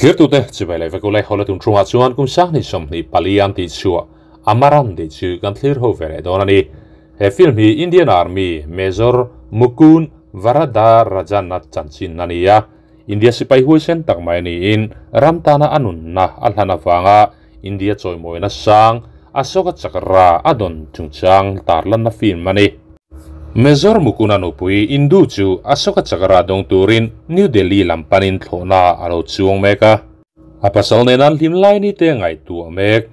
Thirtute chibai leh vek ule hawla tum thungah chuan kum sanghnih 24 an tih chhuah Amaran tih chu kan thlir ho ve leh dawn a ni. He film hi Indian Army Major Mukund Varadarajan a chanchin a ni a, India sipai huaisen tak mai niin ram tana a nunna a hlan avanga India chawimawina sang Ashoka Chakra a dawn chungchang tarlanna film a ni. Major Mukund a nupui Indu chu Ashoka Chakra dawng turin New Delhi lam panin thlawhna a lo chuang mek a. A pasal nen an hlim lai ni te ngaihtuah mek.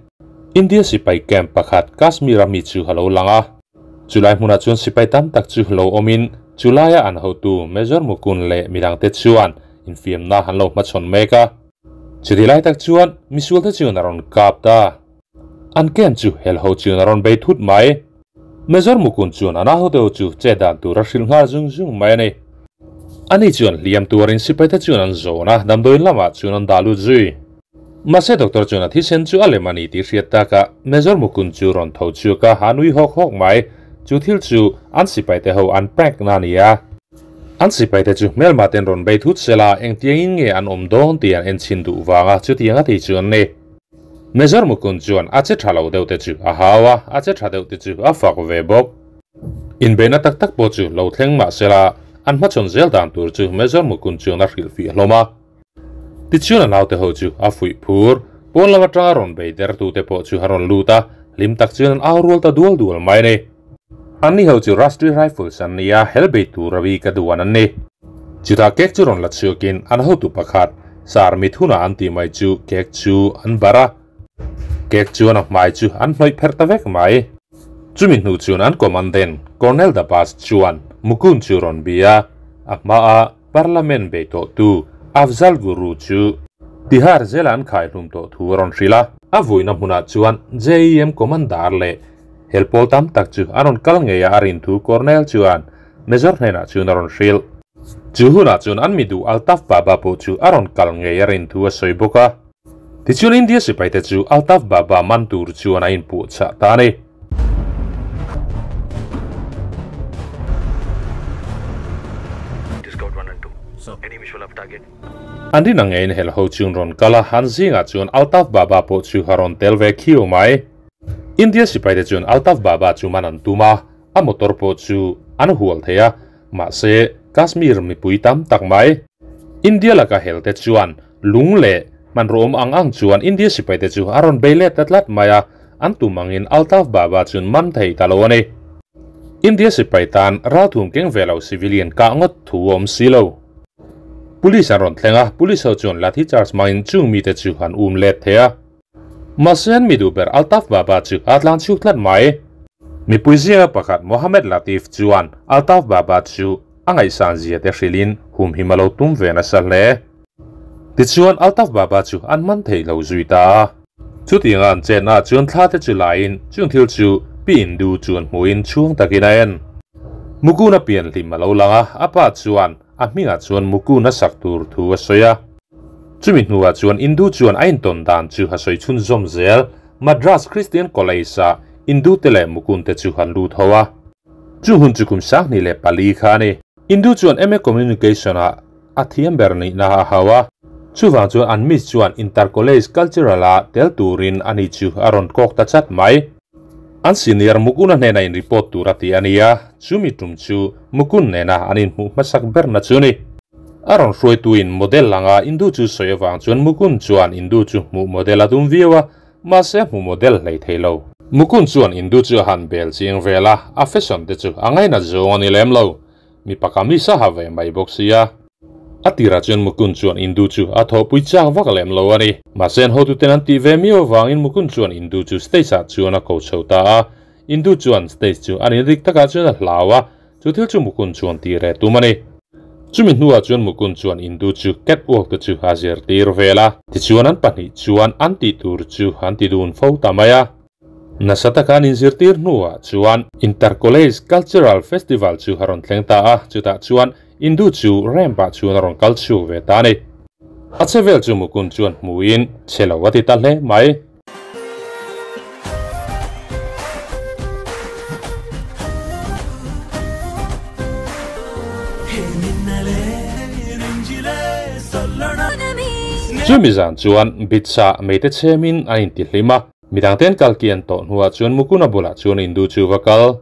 India sipai camp pakhat Kashmir a mi chu a lo lang a. Chulai hmunah chuan sipai tam tak chu lo awmin chulaia an hotu Major Mukund leh midangte chuan infiamna an lo hmachhawn mek a. Chuti lai tak chuan misual te chuan a rawn kap ta. An camp chu hel ho chuan a rawn bei thut mai. Major Mukund chuan an a hotu chu che dan tur a hrilh nghal zung zung mai a ni. Ani chuan hliam tuarin sipai te chuan an zawn a, damdawiin lamah chuan an dah lut zui. Mahse doctor chuan a thisen chu a lem a ni tih hriat takah Major Mukund chu rawn tho chhuak a, a nui hawk hawk mai. Chu thil chu an sipai te ho an prank na a ni a. An sipai te chu hmelma ten rawn bei thut sela engtiangin nge an awm dawn tih an enchhin duh vanga chutiang a ti chu an ni. Major Mukund chuan a che tha lo deuh te chu a hau a, a che tha deuh te chu a fak ve bawk. Inbeihna tak tak pawh chu lo thleng mah sela an hmachhawn zel dan tur chu Major Mukund chuan a hrilhfih hlawm a. Tichuan a naute ho chu a fuih phur, pawn lam atanga rawn bei dertute pawh chu a rawn lut a, hlim tak chuan an au rual ta dual dual mai a ni. Anni ho chu Rashtriya Rifles an ni a, hel bei tur a bik a duan an ni. Chutah kek chu rawn la chhuakin an hotu pakhat, Sir Mithuna an tih mai chu kek chu an barh a, kek chuan a hmai chu an hnawih pherh ta vek mai. Chumi hnu chuan an commandant Colonel Dabas chuan Mukund chu rawn bia a, a hmaah Parliament bei tawhtu Afzal Guru chu Tihar zela an khaihlum tawh thu a rawn hrilh a. A vuina hmunah chuan JEM Commander leh helpawl tam tak chu a rawn kal ngei a, a rin thu Colonel chuan Major hnenah chuan a rawn hrilh. Chu hunah chuan an mi duh Altaf Baba pawh chu a rawn kal ngei a rin thu a sawi bawk a. Tichuan India sipaite chu Altaf Baba man tur chuan a inpuhchah ta a ni. An rin ang ngeiin hel ho chuan rawn kal a, an zingah chuan Altaf Baba pawh chu a rawn tel ve khiu mai. India sipaite chuan Altaf Baba chu man an tum a, a motor pawh chu an hual thei a, mahse Kashmir mipui tam tak mai. India laka helte chuan lung leh hmanraw awm ang ang chuan India sipaite chu a rawn bei let ta tlat mai a, an tum angin Altaf Baba chuan man thei ta lo a ni. India sipai tan ralthum keng ve lo civilian kah ngawt thu a awm si lo. Police an rawn thleng a, police ho chuan lathi charge hmangin chung mite chu an um let thei a. Mahse an mi duh ber Altaf Baba chu a tlan chhuk tlat mai. Mipui zinga pakhat Mohammed Latif chuan Altaf Baba chu a ngaihsan zia te hrilhin humhim a lo tum ve nasa hle. Tichuan Altaf Baba chu an man theih lo zui ta a. Chutianga an chetna ah chuan thla te chu laiin chung thil chu Pi Indu chuan hmuhin chhuang takin a en. Mukun a pian hlim a lo lang a, a pa chuan a hmingah chuan Mukun a sak tur thu a sawi a. Chumi hnuah chuan Indu chuan a intawn dan chu a sawi chhunzawm zel. Madras Christian College-ah Indu te leh Mukun te chu an lut ho a. Chu hun chu kum 2004 kha a ni. Indu chuan MA Communication-ah a thiam ber nihna a hau a. Chuvang chuan an miss chuan Inter-College Cultural-ah tel turin ani chu a rawn kawk ta chat mai. An senior Mukun-a hnena in report tur a ti a ni a, chumi tum chu Mukun nena an inhmuh hmasak berna chu ni. A rawn hruaituin model anga Indu chu sawi avang chuan Mukun chuan Indu chu hmuh model a tum viau a, mahse hmuh model hlei thei lo. Mukun chuan Indu chu a han bel chiang vel a, a fashion te chu a ngainat zawng a ni lem lo. Mipa ka mi sa ha ve mai bawk sia. A tirah chuan Mukun chuan Indu chu a thawhpui chak vak lem lo a ni. Mahse an hotuten an tih ve miau avangin Mukun chuan Indu chu stage ah chuan a ko chho ta a. Indu chuan stage chu an inrik takah chuan a hlau a, chu thil chu Mukun chuan tih reh tum a ni. Chumi hnuah chuan Mukun chuan Indu chu catwalk te chu a zirtir vel a. Tichuan an pahnih chuan an tih tur chu an ti dun fo ta mai a. Nasa taka an inzirtir hnuah chuan Inter-College Cultural Festival chu a rawn thleng ta a, chutah chuan Indu chu ramp-ah chuan a rawn kal chhuak ve ta a ni. A che vel chu Mukund chuan hmuin che lo a ti ta hle mai. Chumi zan chuan Bitsa meite chhemin an intihlim a, midangten kal kian tawh hnuah chuan Mukuna bulah chuan Indu chu va kal.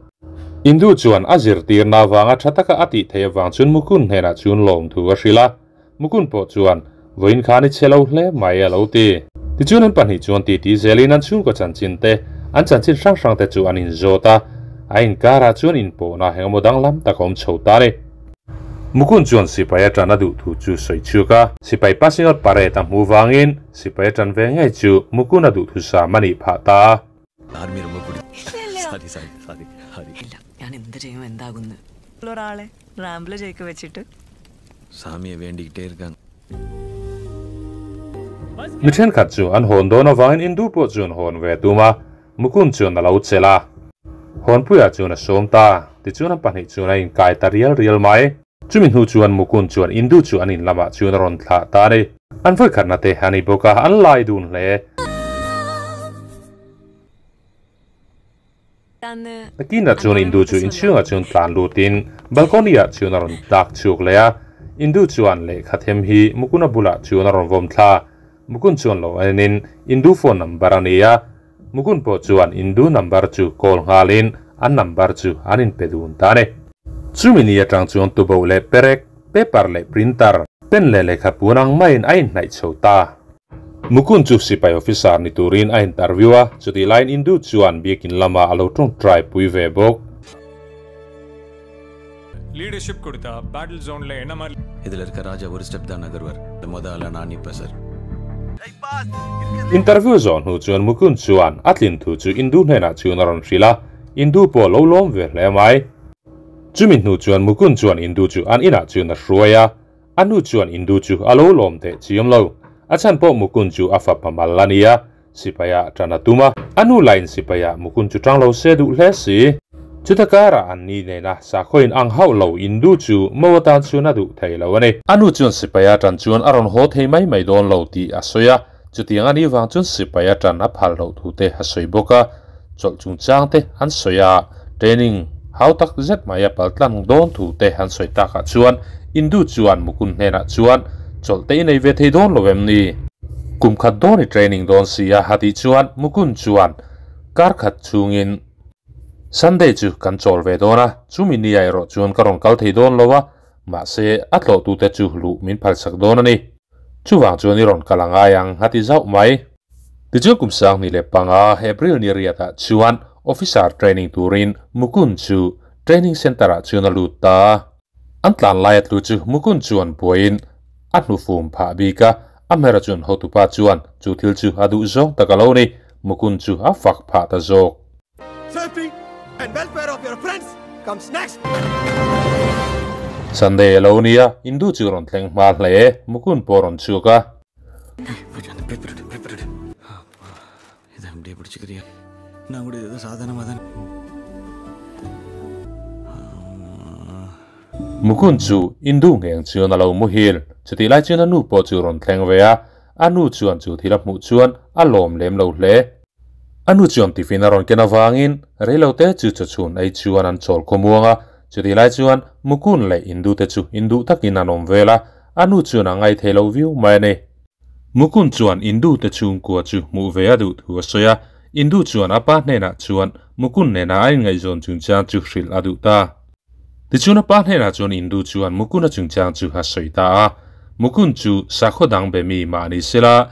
Indu chuan a zirtirna avanga tha taka a tih theih avang chuan Mukun hnenah chuan lawmthu a hrilh a. Mukun pawh chuan, Vawiin khan i chhe lo hle mai a lo ti. Tichuan an pahnih chuan titi zelin an chhungkaw chanchin te, an chanchin hrang hrang te chu an inzawt a, a inkarah chuan inpawhna engemaw danglam tak a awm chho ta a ni. Mukun chuan sipai a tan a duh thu chu sawi chhuak a, sipai passing out parade a hmuh vangin sipai a tan ve ngei chu Mukun a duh thusam a nih phah ta a. Mi thenkhat chu an hawn dawn avangin Indu pawh chuan hawn ve a tum a, Mukun chuan a lo chelh a. Hawnpuiah chuan a sawm ta, tichuan an pahnih chuan a inkai ta rial rial mai. Chumi hnu chuan Mukun chuan Indu chu an in lamah chuan a rawn thlah ta a ni. An vawikhatna te a ni bawk a, an lai dun hle. Nakinah chuan Indu chu inchhungah chuan tlan lutin balcony-ah chuan a rawn tlak chhuak leh a. Indu chuan lehkha them hi Mukuna bulah chuan a rawn vawm thla. Mukun chuan lo enin Indu phone number a nei a. Mukun pawh chuan Indu number chu call nghalin an number chu an inpe dun ta a ni. Chumi ni atang chuan tuboh leh perek, paper leh printer, pen leh lehkha puan ang maiin a inhnaih chho ta. Mukun chu sipai officer ni turin a interview a, chutih laiin Indu chuan biakin lamah a lo tawngtai pui ve bawk. Interview zawh hnu chuan Mukun chuan a tlin thu chu Indu hnenah chuan a rawn hrilh a, Indu pawh a lo lawm ve hle mai. Chumi hnu chuan Mukun chuan Indu chu an inah chuan a hruai a, A nu chuan Indu chu a lo lawm teh chiam lo. A chhan pawh Mukun chu a fapa mal a nia, sipaia tan a tum a. A nu lain sipaia Mukun chu tang lo se duh hle si. Chuta karah an ni nena sakhawiin ang hauh lo Indu chu mo atan chuan a duh thei lo a ni. A nu chuan sipaia tan chuan a rawn haw thei mai mai dawn lo tih a sawi a, chutiang a nih vang chuan sipaia tan a phal loh thu te a sawi bawk a. Chawlh chungchang te an sawi a, training hau tak zet mai a paltlang dawn thu te an sawi takah chuan Indu chuan Mukun hnenah chuan chawlh te i nei ve thei dawn lo em ni? Kum khat dawn i training dawn si a a tih chuan Mukun chuan kar khat chungin Sunday chu kan chawl ve dawn a, chumi nia erawh chuan ka rawn kal thei dawn lo a, mahse a tlawhtute chu luh min phalsak dawn a ni. Chuvang chuan i rawn kal a ngai ang a ti zauh mai. Tichuan kum 2005 April ni riatah chuan officer training turin Mukund chu training centre ah chuan a lut ta a. An tlan lai a tlu chu Mukund chuan buaiin a hnufum phah bik a, a hmera chuan hotupa chuan chu thil chu a duh zawng tak a lo ni, Mukund chu a fak phah ta zawk. Safety and welfare of your friends comes next. Sunday a lo nia, Indu chu rawn thleng hma hle, Mukund pawh rawn chhuak a. Mukund chu Indu ngheng chuan a lo muhil. Chutih lai chuan a nu pawh chu rawn thleng ve a, a nu chuan chu thil a hmuh chuan a lawm lem lo hle. A nu chuan tiffin a rawn ken avangin reilote chu chawchhun ei chuan an chawl khawmuang a, chutih lai chuan Mukund leh Indu te chu induh takin an awm vel a, A nu chuan a ngaithei lo viau mai a ni. Mukund chuan Indu te chhungkua chu hmuh ve a duh thu a sawi a, Indu chuan a pa hnenah chuan Mukund nena a inngaihzawn chungchang chu hrilh a duh ta. Tichuan a pa hnenah chuan Indu chuan Mukund-a chungchang chu a sawi ta a, Mukund chu sakhaw dang be mi mah ni sela,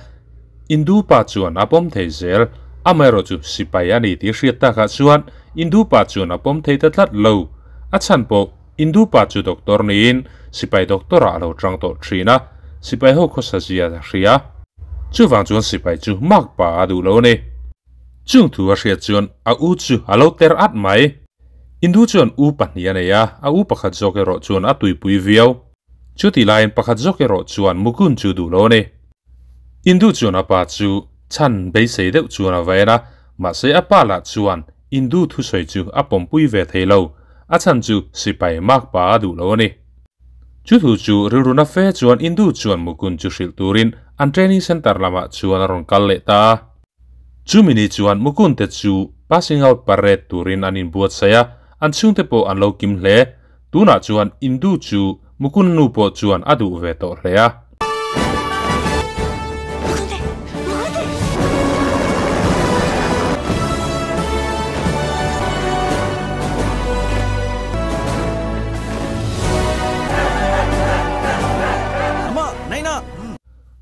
Indu pa chuan a pawm thei zel. Amaherawh chu sipai a ni tih hriat takah chuan Indu pa chuan a pawm thei ta tlat lo. A chhan pawh Indu pa chu doctor niin sipai doctor ah a lo tang tawh thin a, sipai ho khawsa zia a hria. Chuvang chuan sipai chu mak pa a duh lo a ni. Chung thu a hriat chuan a u chu a lo ter at mai. Indu chuan u pahnih a nei a, a u pakhat zawk erawh chuan a tuipui viau. Chutih laiin pakhat zawk erawh chuan Mukund chu duh lo a ni. Indu chuan a pa chu chhan beisei deuh chuan a va en a, mahse a pa lah chuan Indu thusawi chu a pawmpui ve thei lo, a chhan chu sipai mak pa a duh lo a ni. Chu thu chu rilruna fe chuan Indu chuan Mukund chu hrilh turin an training centre lamah chuan a rawn kal leh ta a. Chumi ni chuan Mukund te chu passing out parade turin an inbuatsaih a, an chhungte pawh an lo kim hle. Tunah chuan Indu chu Mukund nu pawh chuan a duh ve tawh hle a.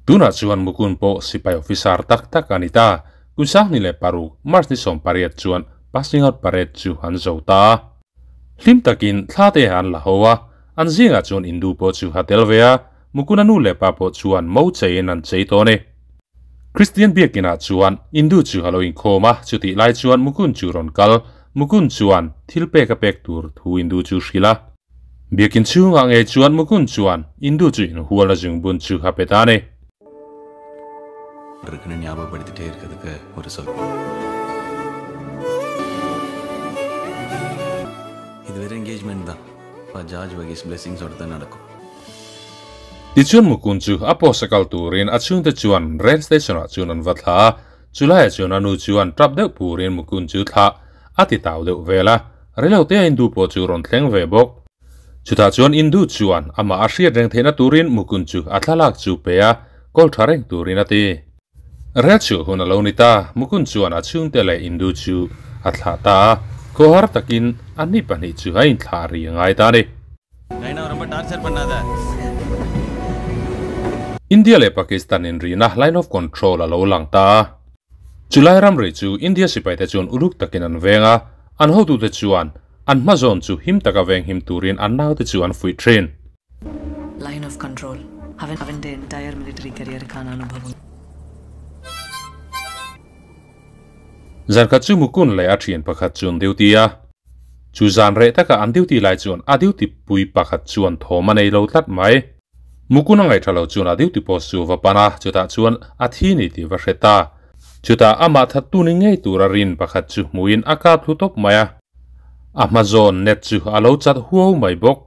Tunah chuan Mukund pawh sipai officer tak tak a ni ta. Kum 26 March ni 18 chuan passing out parade chu an zo ta. Hlim takin thla te an la ho a, an zingah chuan Indu pawh chu a tel ve a, Mukund-a nu leh pa pawh chuan mo cheiin an chei tawn e. Christian biakinah chuan Indu chu a lo inkhawm a, chutih lai chuan Mukund chu rawn kal. Mukund chuan thil pek a pek tur thu Indu chu hrilh a. Biakin chhungah ngei chuan Mukund chuan Indu chu inhualna zungbun chu a pe ta a ni. இருக்குன்னு ஞாபகப்படுத்திட்டே இருக்கிறதுக்கு ஒரு சொல் இது வெறும் engagement தான் George Varghese பிளெஸிங்ஸோட தான் நடக்கும் Tichuan Mukund chu a pawsa kal turin a chhungte chuan rail station ah chuan an va thla a, chulaiah chuan a nu chuan tap deuh purin Mukund chu thlah a ti tau deuh vel a, reilo te a Indu pawh chu rawn thleng ve bawk. Chutah chuan Indu chuan amah a hriat reng theihna turin Mukund chu a thlalak chu pe a, kawl tha reng turin a ti. Rel chhuah hun a lo ni ta, Mukund chuan a chhungte leh Indu chu a thlah ta a, khawhar takin a ni pahnih chu a inthlah ri a ngai ta a ni. நைனா ரொம்ப torture பண்ணாத India leh Pakistan inrihna line of control a lo lang ta a. Chulai ramri chu India sipaite chuan uluk takin an veng a, an hotute chuan an hma zawn chu him taka veng him turin an naute chu an fuih thin. Line of control அவன் entire military career கான அனுபவம் Zan khat chu Mukund leh a thian pakhat chu an duty a, chu zan reh taka an duty lai chuan a duty pui pakhat chuan thawm a nei lo tlat mai. Mukund a ngaihṭha lo chuan a duty post chu va pan a, chutah chuan a thi ni tih va hre ta. Chutah amah thattu ni ngei tura rin pakhat chu hmuin a kap thlu tawp mai a. A hma zawn net chu a lo chat huau mai bawk.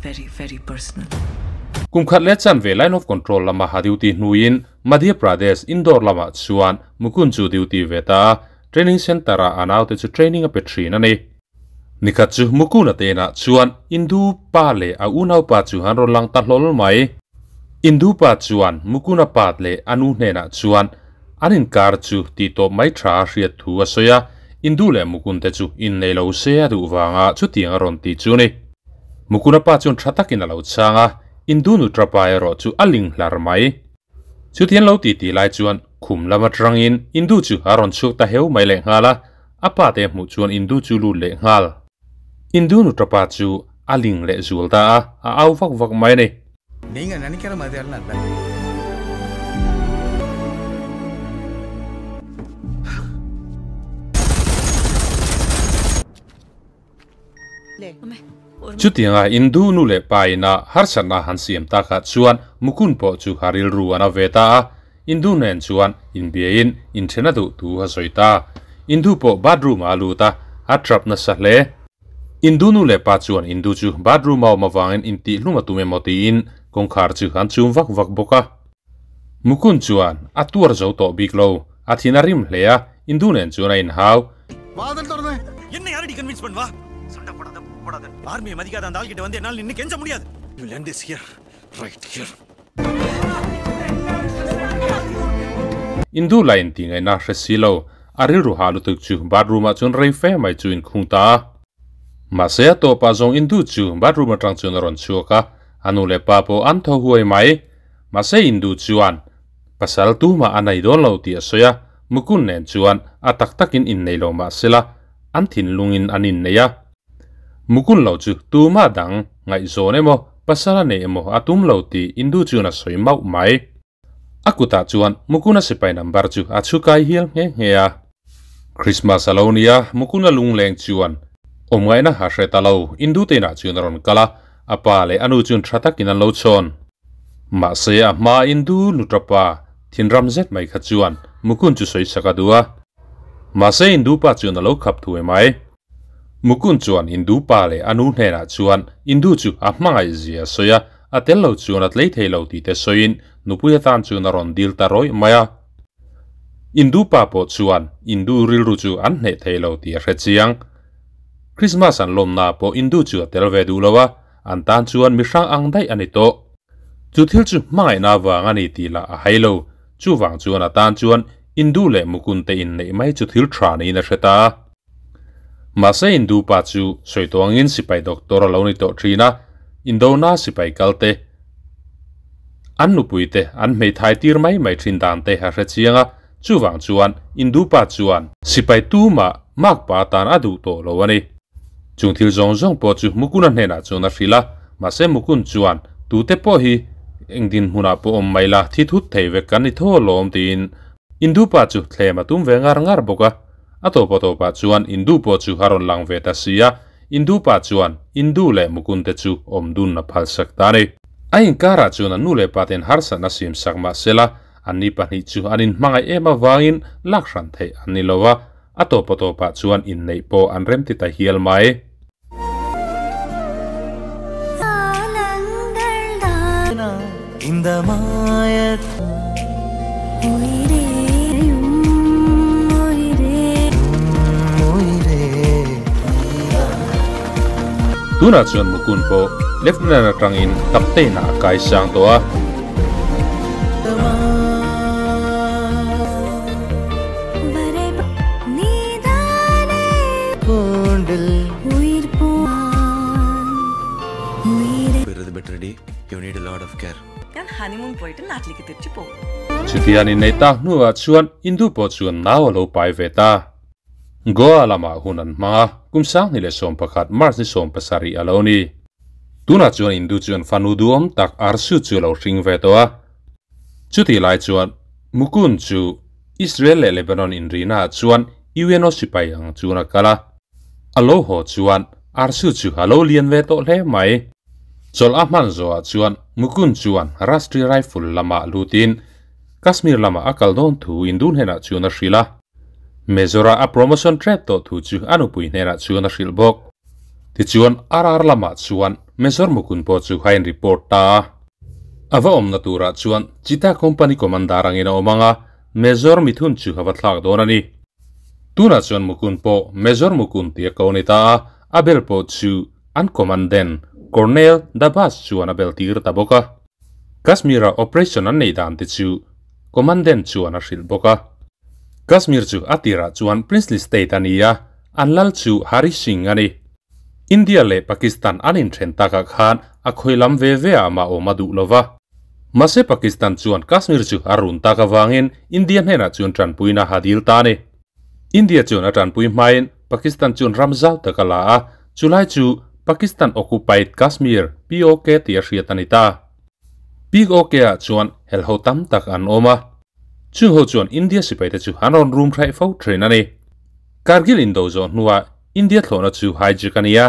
Very very personal. Kum khat leh chanve line of control lama ha duty hnuin Madhya Pradesh Indore lamah chuan Mukund chu duty ve ta a, training centre ah a naute chu training a pe thin a ni. Nikhat chu Mukund-a tenah chuan Indu pa leh a unau pa chu han rawn lang ta hlawl mai. Indu pa chuan Mukund-a pat leh a nu hnenah chuan an inkar chu tih tawp mai tha a hriat thu a sawi a, Indu leh Mukund te chu innei lo se a duh vanga chutiang a rawn ti chu a ni. Mukund-a pa chuan tha takin a lo chang a, Indu nu tapa erawh chu a ling hlar mai. Chutian lo ti ti lai chuan khum lam atangin Indu chu a rawn chhuak ta heu mai leh nghal a, a pa te hmuh chuan Indu chu lut leh nghal. Indu nu tapa chu a ling leh zual ta a, a au vak vak mai a ni. நீங்க நினைக்கிற மாதிரி எல்லாம் இல்ல Chutianga Indu nu leh pa ina harsatna han siam takah chuan Mukund pawh chu a rilru an a ve ta a, Indu nen chuan inbiain inthen a duh thu a sawi ta. Indu pawh bathroom ah a lut a, a trap nasa hle. Indu nu leh pa chuan Indu chu bathroom a awm avangin intihhlum a tum emaw tiin kawngkhar chu an chum vak vak bawk a. Mukund chuan a tuar zo tawh bik lo, a thin a rim hle a, Indu nen chuan a inhau. வாதல் திறந்து என்ன யாரடி convince பண்ணுவா சண்டை போடாத போடாத ஆர்மியை மதிக்காத அந்த ஆள்கிட்ட வந்து என்னால் நின்னு கெஞ்ச முடியாது you will end this here right here Indu la inti ngaihna hre si lo, a rilru ha lutuk chu bathroom ah chuan rei fe mai chu inkhung ta a. Mahse a tawpah zawng Indu chu bathroom atang chuan a rawn chhuak a, a nu leh pa pawh an thaw huai mai. Mahse Indu chuan pasal tumah a nei dawn lo tih a sawi a, Mukund nen chuan a tak takin innei lo mahsela an thinlungin an innei a. Mukund lo chu tumah dang ngaihzawn emaw pasal a nei emaw a tum lo tih Indu chuan a sawi mauh mai. A kutah chuan Mukund-a sipai number chu a chhu kai hial nghe nghe a. Christmas a lo nia, Mukund-a lungleng chuan awm ngaihna ha hre ta lo, Indu te inah chuan a rawn kal a, a pa leh a nu chuan tha takin an lo chhawn. Mahse a hma Indu nuṭapa thinram zet mai kha chuan Mukund chu sawi sak a duh a. Mahse Indu pa chuan a lo khap thu em ai. Mukund chuan Indu pa leh a nu hnenah chuan Indu chu a hmangaih zia a sawi a, a tel lo chuan a tlei thei lo tih te sawiin nupui atan chuan a rawn dil ta rawih mai a. Indu pa pawh chuan Indu rilru chu an hneh thei lo tih a hre chiang. Christmas an lawmna pawh Indu chu a tel ve duh lo a, an tan chuan mihrang ang daih a ni tawh. Chu thil chu hmangaihna vang a ni tih lah a hai lo. Chuvang chuan a tan chuan Indu leh Mukund te inneih mai chu thil tha niin a hre ta a. Mahse Indu pa chu sawi tawh angin sipai doctor a lo ni tawh thin a, Indona sipai kal te, an nupui te an hmeithai tir mai mai thin dan te a hre chiang a, chuvang chuan Indu pa chuan sipai tumah makpa atan a duh tawh lo a ni. Chung thil zawng zawng pawh chu Mukuna hnenah chuan a hrilh a, mahse Mukun chuan tute pawh hi eng dinhmunah pawh awm mai la, thi thut thei vek kan ni thaw alawm tiin Indu pa chu thlem a tum ve ngar ngar bawk a. A tawpa tawpah chuan Indu pawh chu a rawn lang ve ta si a, Indu pa chuan Indu leh Mukun te chu awm dun a phalsak ta a ni. A inkarah chuan a nu leh pa ten harsatna siamsak mah sela, anni pahnih chu an inhmangaih em avangin lak hran theih an ni lo a, a tawpa tawpah chuan inneih pawh an remti ta hial mai. Tunah chuan Mukun pawh Lieutenant atangin Captain ah a kai sang tawh a. Chutian inneih tak hnuah chuan Indu pawh chuan nau a lo pai ve ta. Goa lamah hun an hmang a, kum 2011 March ni 17 a lo ni. Tunah chuan Indu chuan fanu duhawm tak Arsu chu a lo hring ve tawh a. Chutih lai chuan Mukund chu Israel leh Lebanon inrihnaah chuan UNO sipai ang chuan a kal a. A lo haw chuan Arsu chu a lo lian ve tawh hle mai. Chawlh a hman zawhah chuan Mukund chuan Rashtriya Rifle lamah lutin Kashmir lamah a kal dawn thu Indu hnenah chuan a hrilh a. Major-a a promotion trep tawh thu chu a nupui hnenah chuan a hrilh bawk. Tichuan RR lamah chuan Major Mukund pawh chu a in-report ta a. A va awmna turah chuan Chita Company Commander angin a awm ang a, Major Mithun chu a va thlak dawn a ni. Tunah chuan Mukund pawh Major Mukund tih a ko ni ta a, a bel pawh chu an Commandant Colonel Dabas chuan a bel tir ta bawk a. Kashmir-a operation an neih dan te chu Commandant chuan a hrilh bawk a. Kashmir chu a tirah chuan princely state a ni a, an lal chu Hari Singh a ni. India leh Pakistan an inthen takah khan a khawi lam ve ve ah mah awm a duh lo va. Mahse Pakistan chuan Kashmir chu a run tak avangin India hnenah chuan tanpuina a dil ta a ni. India chuan a tanpui hmain Pakistan chuan ram zau tak a la a, chulai chu Pakistan Occupied Kashmir, POK, tih a hriat a ni ta. POK ah chuan helho tam tak an awm a, chungho chuan India sipaite chu an rawn rum hraih fo thin a ni. Kargil indo zawh hnuah India thlawhna chu hijack a ni a.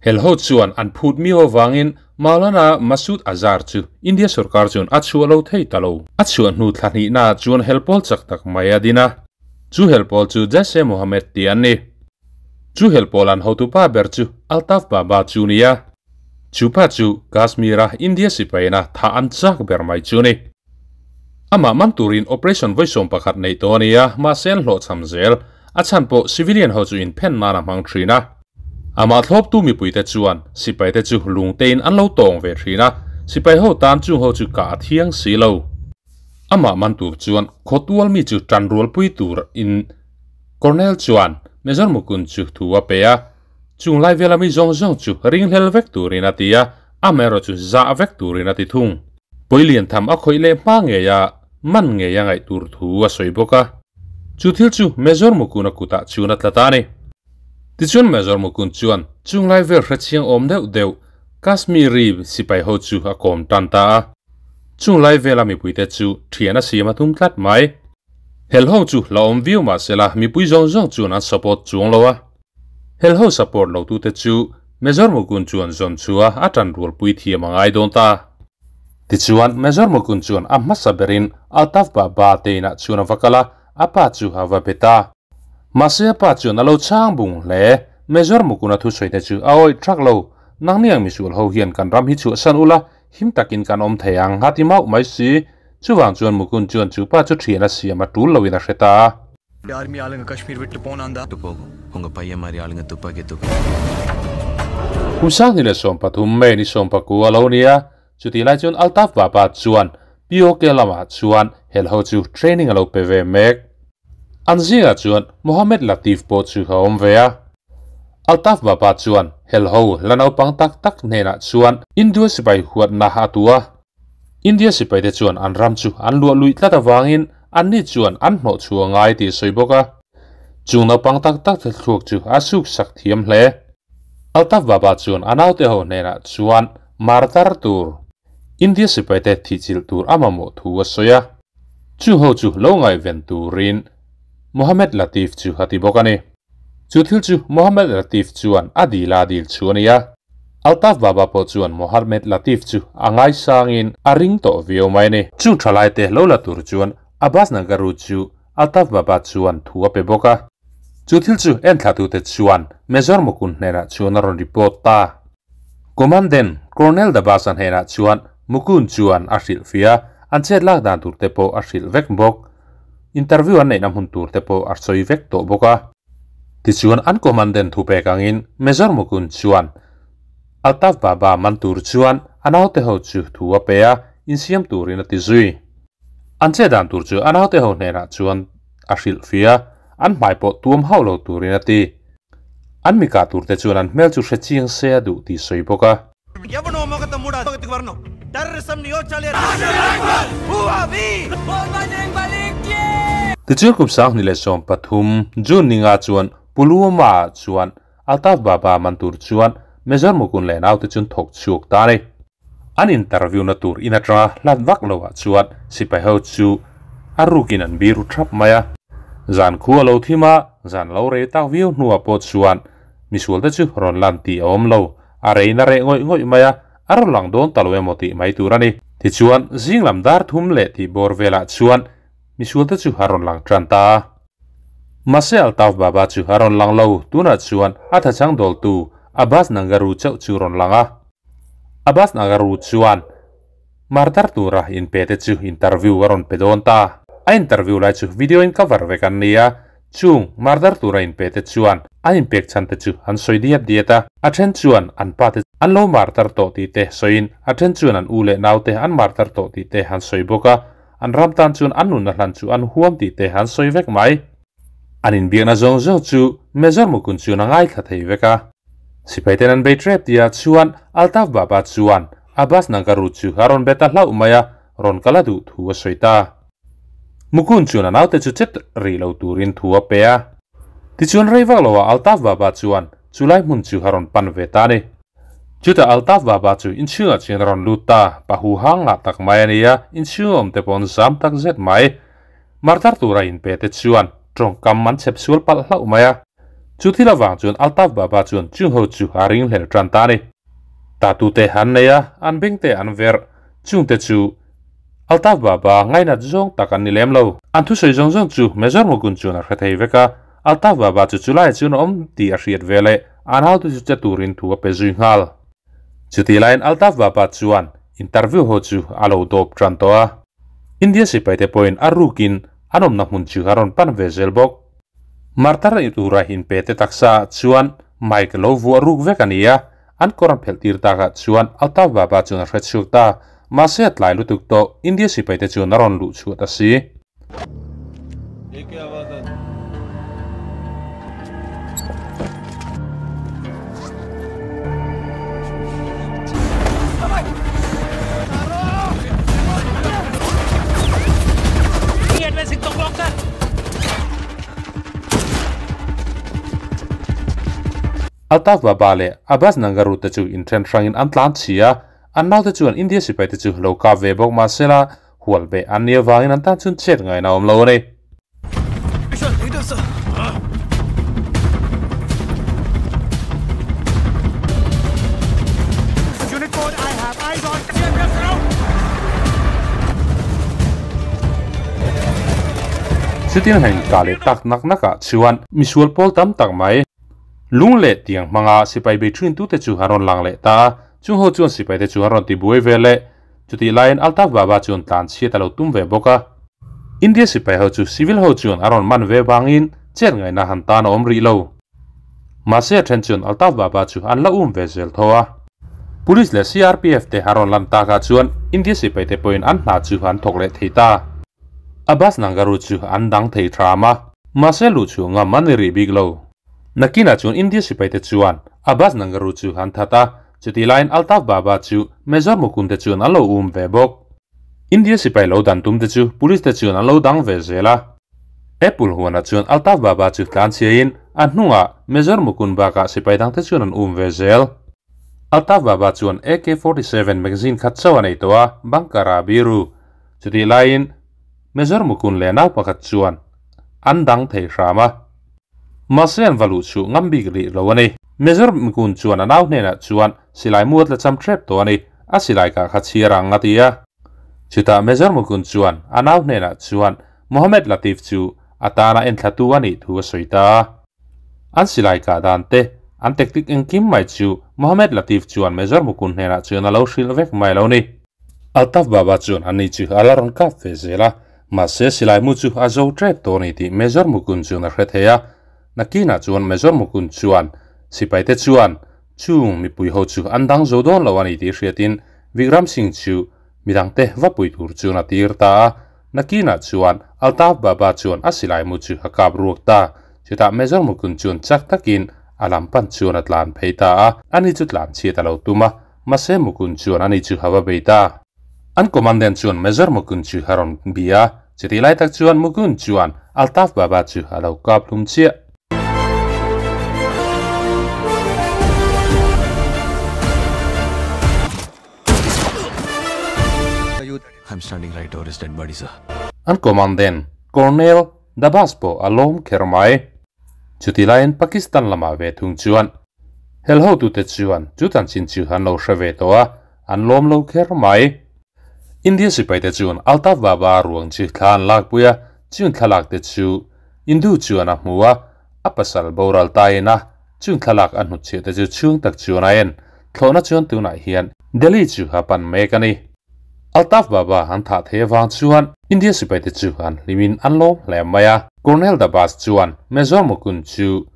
Helho chuan an phut miau avangin Maulana Masood Azhar chu India sorkar chuan a chhuah lo thei ta lo. A chhuah hnu thla hnihnaah chuan helpawl chak tak mai a din a. Chu helpawl chu Jaish-e-Mohammed tih an ni. Chu helpawl an hotupa ber chu Altaf Baba chu ni a. Chu pa chu Kashmir-a India sipaina thah an chak ber mai chu ni. Amah man turin operation vawi 11 neih tawh a ni a, mahse an hlawhchham zel. A chhan pawh civilian ho chu inphen nan a hmang thin a. Amah thlawptu mipuite chuan sipaite chu lungtein an lo tawng ve thin a, sipai ho tan chung ho chu kah a thiang si lo. Amah man tur chuan khawtual mi chu tan rualpui tur in Colonel chuan Major Mukund chu thu a pe a, Chung lai vela mi zawng zawng chu ringhlel vek turin a ti a, amaherawh chu zah vek turin a ti thung. Pawilian tham a khawih leh hma ngei a, man ngei a ngaih tur thu a sawi bawk a. Chu thil chu Major Mukuna kutah chuan a tla ta a ni. Tichuan Major Mukun chuan chung lai vel hrechiang awm deuh deuh Kashmiri sipai ho chu a kawm tan ta a. Chung lai vela mipuite chu thian a siam a tum tlat mai. Helho chu la awm viau mahsela mipui zawng zawng chuan an support chuang lo a. Helho support lo tute chu Major Mukun chuan zawn chua a tan rualpui thiam a ngai dawn ta. Tichuan Major Mukun chuan a hmasa berin Altaf Baba te inah chuan a va kal a, a pa chu a va bet a. Mahse a pa chuan a lo chhang bung hle. Major Mukun a thusawi te chu a awih thak lo. Nangni ang misual ho hian kan ram hi chhuahsan ula, him takin kan awm thei ang a ti mauh mai si. Chuvang chuan Mukun chuan chu pa chu thian a siam a tul loin a hre ta a. Army ஆளுங்க காஷ்மீர் விட்டு போனாந்தா போகும் உங்க பையன் மாதிரி ஆளுங்க துப்பாக்கி தூக்கு Kum 2013 May ni 19 a lo ni a, chutih lai chuan Altaf Baba chuan POK lamah chuan helho chu training a lo pe ve mek. An zingah chuan Mohammed Latif pawh chu a awm ve a. Altaf Baba chuan Hel ho la naupang tak tak hnenah chuan India sipai huatna a tu a. India sipai te chuan an ram chu an luah luih tlat avangin anni chuan an hnawh chhuah ngai tih a sawi bawk a. Chung naupang tak tak te thluak chu a suk sak thiam hle. Altaf Baba chuan a naute ho hnenah chuan martar tur India sipai te thihchilh tur a mamawh thu a sawi a. Chu ho chu lo ngaihven turin Mohammed Latif chu a ti bawk a ni. Chu thil chu Mohammed Latif chuan a dil a dil chu a ni a. Altaf Baba pawh chuan Mohammed Latif chu a ngaisangin a ring tawh viau mai a ni. Chung thalai te lo la tur chuan Abbas Nagaru chu Altaf Baba chuan thu a pe bawk a. Chu thil chu enthlatute chuan Major Mukund hnenah chuan a rawn report ta. Commandant Colonel Dabas-a hnenah chuan Mukund chuan a hrilhfiah a, an chet lak dan tur te pawh a hrilh vek bawk. Interview an neihna hmun tur te pawh a sawi vek tawh bawk a. Tichuan an commandant thu pek angin Major Mukund chuan Altaf Baba man tur chuan a naute ho chu thu a pe a, insiam turin a ti zui. An che dan tur chu a naute ho hnenah chuan a hrilhfiah a, an hmai pawh tuam hauh lo turin a ti. An mi kah tur te chuan an hmel chu hre chiang se a duh tih sawi bawk a. Tichuan kum 2013 June ninga chuan Pulwama ah chuan Altaf Baba man tur chuan Major Mukund leh naute chuan thawk chhuak ta a ni. An interview na tur in atanga hlat vak lo ah chuan sipai ho chu a rukin an biru thap mai a. Zan khu a lo thim a, zan lo rei tak viau hnuah pawh chuan misual te chu rawn lan tih a awm lo. A rein a reh ngawih ngawih mai a, a rawn lang dawn ta lo emaw tih mai tur a ni. Tichuan zing lam dar thum leh tih bawr velah chuan misual te chu a rawn lang tan ta a. Mahse Altaf Baba chu a rawn lang lo, tunah chuan a thachang dawltu Abbas Nangaru chauh chu rawn lang a. Abbas Nagaru chuan martar tura inpe te chu interview a rawn pe dawn ta. A interview lai chu video in cover vek an ni a, chung martar tura inpe te chuan an inpek chhan te chu an sawi diat diat a. A then chuan an pa te an lo martar tawh tih te sawiin a then chuan an u leh nau te an martar tawh tih te han sawi bawk a. An ram tan chuan an nunna hlan chu an huam tih te han sawi vek mai. An inbiakna zawng zawng chu Major Mukund chuan a ngaithla thei vek a. Sipai ten an bei trep tia chuan Altaf Baba chuan Abbas Nagaru chu a rawn bet a hlauh mai a, rawn kal a duh thu a sawi ta. Mukund chuan a naute chu chet rih lo turin thu a pe a. Tichuan rei vak loah Altaf Baba chuan chulai hmun chu a rawn pan ve ta a ni. Chutah Altaf Baba chu inchhungah chuan a rawn lut ta, pa huhang ngah tak mai a ni a, inchhung awm te pawh an zam tak zet mai. Martar tura inpe te chuan tawngkam an chhep sual palh hlauh mai a. Chu thil avang chuan Altaf Baba chuan chung ho chu a ringhlel tan ta a ni. Tatute an nei a, an beng te an verh, chungte chu Altaf Baba ngainat zawng tak an ni lem lo. An thusawi zawng zawng chu Major Mukund chuan a hre thei vek a, Altaf Baba chu chulaiah chuan a awm tih a hriat veleh a naute chu che turin thu a pe zui nghal. Chutih laiin Altaf Baba chuan interview ho chu a lo dawp tan tawh a. India sipaite pawhin a rukin an awmna hmun chu a rawn pan ve zel bawk. Martar tura inpe te taksa ah chuan mic lo vuah ruk vek a ni a, an kawr an phelh tir takah chuan Altaf Baba chuan a hre chhuak ta. Mahse a tlai lutuk tawh, India sipaite chuan a rawn luh chhuah ta si. Altaf Baba leh Abbas Nangaru te chu inthen hrangin an tlan chhi a, an naute chuan India sipai te chu lo kap ve bawk mahsela hual beh an nih avangin an tan chuan chet ngaihna a awm lo a ni. Chutin heng kah leh tak nak nak ah chuan misual pawl tam tak mai lung leh tiang hmanga sipai bei thin tute chu an rawn lang leh ta a, chung ho chuan sipai te chu an rawn ti buai ve leh. Chutih laiin Altaf Baba chuan tlan chhiat a lo tum ve bawk a. India sipai ho chu civil ho chuan a rawn man ve vangin chet ngaihna han tan a awm rih lo. Mahse a then chuan Altaf Baba chu an la um ve zel tho a. Police leh CRPF te a rawn lan takah chuan India sipai te pawhin an hna chu an thawk leh thei ta. Abbas Nangaru chu an dang thei hram a, mahse luh chhuah ngam an ni rih bik lo. Nakinah chuan India sipai te chuan Abbas Nangaru chu an that a, chutih laiin Altaf Baba chu Major Mukund te chuan an lo um ve bawk. India sipai lo dan tum te chu police te chuan an lo dang ve zel a. Apple huanah chuan Altaf Baba chu tlan chhiain a hnungah Major Mukund bakah sipai dang te chuan an um ve zel. Altaf Baba chuan AK-47 magazine khat chauh a nei tawh a, bunker ah a biru. Chutih laiin Major Mukund leh nau pakhat chuan an dang thei hram a. Mahse an va luh chhuh ngam bik rih lo a ni. Major Mukund chuan a nau hnenah chuan silai mu a tla cham hrep tawh a ni, a silai kah kha chhiar ang a ti a. Chutah Major Mukund chuan a nau hnenah chuan Mohammed Latif chu a tana enthlatu a nih thu a sawi ta a. An silai kah dan te, an tactic engkim mai chu Mohammed Latif chuan Major Mukund hnenah chuan a lo hrilh vek mai lo ni. Altaf Baba chuan ani chu a la rawn kap ve zel a, mahse silai mu chu a zo tep tawh a ni tih Major Mukund chuan a hre thei a. Nakinah chuan Major Mukund chuan sipaite chuan chung mipui ho chu an dang zo dawn lo a ni tih hriatin Vikram Singh chu midangte va pui tur chuan a tir ta a. Nakinah chuan Altaf Baba chuan a silai mu chu a kap ruak ta. Chutah Major Mukund chuan chak takin a lam pan chuan a tlan phei ta a, ani chu tlan chhiat a lo tum a. Mahse Mukund chuan ani chu a va bei ta. An commandant chuan Major Mukund chu a rawn bia a, chutih lai tak chuan Mukund chuan Altaf Baba chu a lo kap hlum chiah. I'm standing right over his dead body, sir. An commandant Colonel Dabas pawh a lawm kher mai. Chutih laiin Pakistan lamah ve thung chuan Hel hotute chuan chu chanchin chu an lo hre ve tawh a, an lawm lo kher mai. India sipaite chuan Altaf Baba ruang chu thla an lakpui a, chung thlalak te chu Indu chuan a hmu a, a pasal boral tain a, chung thlalak a hnutchhiah te chu chhung tak chuan a en. Thlawhna chuan tunah hian Delhi chu a pan mek a ni. Altaf Baba an thah thei avang chuan India sipaite chu an hlimin an lawm hle mai a. Colonel Dabas chuan Major Mukund chu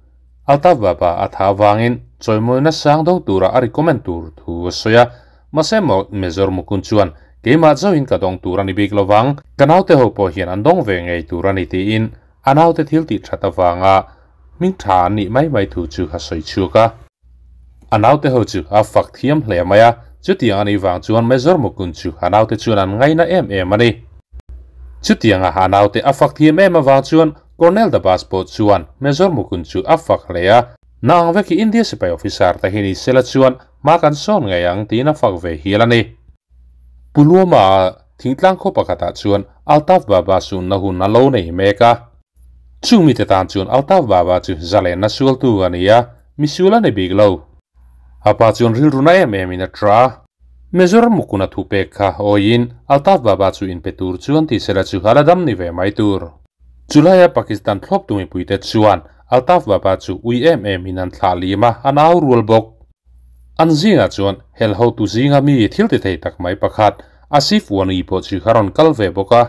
Altaf Baba a tha avangin chawimawina sang do tura a recommend tur thu a sawi a, mahse Major Mukund chuan keimah chauhin ka dawng tur a ni bik lovang, ka naute ho pawh hian an dawng ve ngei tur a ni tiin a naute thil tih that avanga hming tha an nih mai mai thu chu a sawi chhuak a. A naute ho chu a fak thiam hle mai a, chutiang a nih vang chuan Major Mukund chu a naute chuan an ngaina em em a ni. Chutianga a naute a fak thiam em avang chuan Colonel Dabas pawh chuan Major Mukund chu a fak hle a, Nang vek hi India sipai officer te hi ni sela chuan hma kan sawn ngei ang tiin a fak ve hial a ni. Pulwama-a thingtlang khaw pakhatah chuan Altaf Baba sunna hun a lo nei mek a. Chung mite tan chuan Altaf Baba chu zalenna sualtu a ni a, misual a ni bik lo. A pa chuan rilru na em em in a tra a. Major Mukuna thu pek kha awiin Altaf Baba chu inpe tur chuan ti sela chu a la dam ni ve mai tur. Chulaia Pakistan thlawptu mipuite chuan Altaf Baba chu ui em em in an thlah lim a, an au rual bawk. An zingah chuan hel hotu zinga mi thil ti thei tak mai pakhat Asif Wani pawh chu a rawn kal ve bawk a.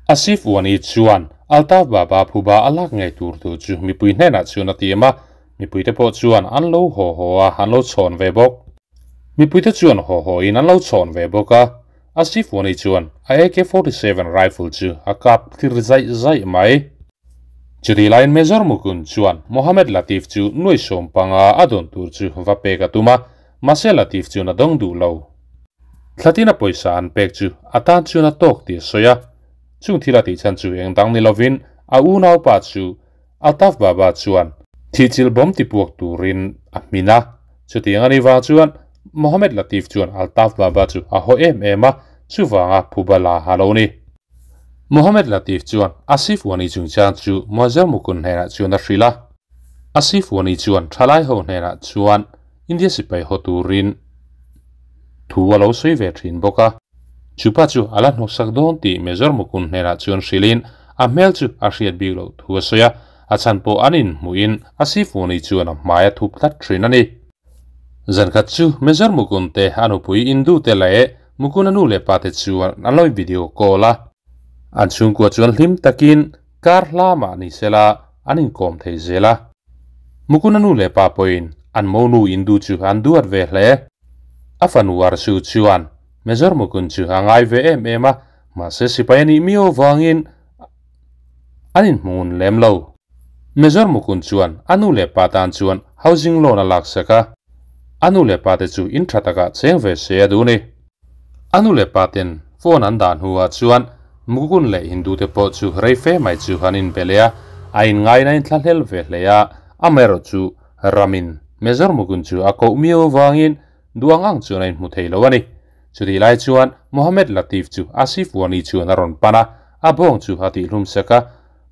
Asif Wani chuan Altaf Baba phuba a lak ngei tur thu chu mipui hnenah chuan a tiam a, mipuite pawh chuan an lo haw haw a, an lo chhawn ve bawk. Mipuite chuan haw haw in an lo chhawn ve bawk a. Asif Wani chuan a AK-47 rifle chu a kap thlir zaih zaih mai. Chutih laiin Major Mukund chuan Mohammed Latif chu nuai 15 a dawn tur chu va pek a tum a, mahse Latif chuan a dawng duh lo. Thlatin a pawisa an pek chu a tan chuan a tawk tih a sawi a, chung thil a tih chhan chu eng dang ni lovin a unaupa chu Altaf Baba chuan thihchilh bawm tipuak turin a hmin a. Chutiang a nih vang chuan Mohammed Latif chuan Altaf Baba chu a haw em em a, chuvanga phuba la ha lo ni. Mohammed Latif chuan Asif Wani chungchang chu Major Mukund hnenah chuan a hrilh a. Asif Wani chuan thalai ho hnenah chuan India sipai haw turin thu a lo sawi ve thin bawk a. Chupa chu a la hnawksak dawn tih Major Mukund hnenah chuan hrilhin a hmel chu a hriat bik loh thu a sawi a, a chhan pawh an inhmuhin Asif Wani chuan a hmai a thup tlat thin a ni. Zankhat chu Major Mukund te a nupui Indu te leh Mukund a nu leh pa te chuan an lo video call a. An chhungkua chuan hlim takin kar hla mah ni sela an inkawm thei zel a. Mukund a nu leh pa pawhin an monu Indu chu an duat ve hle. A fanu Arsu chuan Major Mukund chu a ngai ve em em a, mahse sipai a nih miau vangin an inhmu ngun lem lo. Major Mukund chuan a nu leh pa tan chuan housing loan a laksak a. A nu leh pate chu in tha takah cheng ve se a duh ni. A nu leh paten phone an dah hnuah chuan Mukun leh Hindu te pawh chu rei fe mai chu han inbe leh a, a inngaina in thlahlel ve hle a, amaherawh chu ramin Major Mukun chu a koh miau avangin duang ang chuan a inhmu thei lo a ni. Chutih lai chuan Mohammed Latif chu Asif Wani chuan a rawn pan a, a bawng chu a tihlum sek a,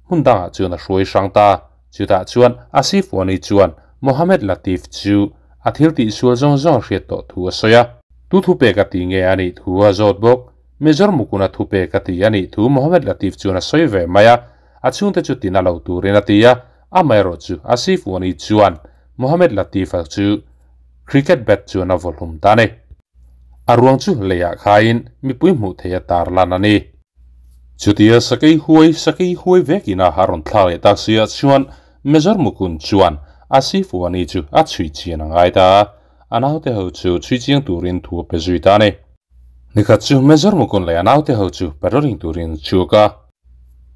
hmun dangah chuan a hruai hrang ta. Chutah chuan Asif Wani chuan Mohammed Latif chu a thil tih sual zawng zawng a hriat tawh thu a sawi a. Tu thu pek a ti nge a nih thu a zawt bawk. Major Mukuna thu pek a ti a nih thu Mohammed Latif chuan a sawi ve mai a, a chhungte chu tina lo turin a ti a, amaherawh chu Asif Wani chuan Mohammed Latif-a chu cricket bat chuan a vawhlum ta a ni. A ruang chu leiah khaiin mipui hmuh theih a tar lan a ni. Chutia sakei huai sakei huai vekin a a rawn thlak leh tak si ah chuan Major Mukun chuan Asif Wani chu a chhui chian a ngai ta a, a naute ho chu chhui chiang turin thu a pe zui ta a ni. Nikhat chu Major Mukun leh a naute ho chu patrolling turin an chhuak a.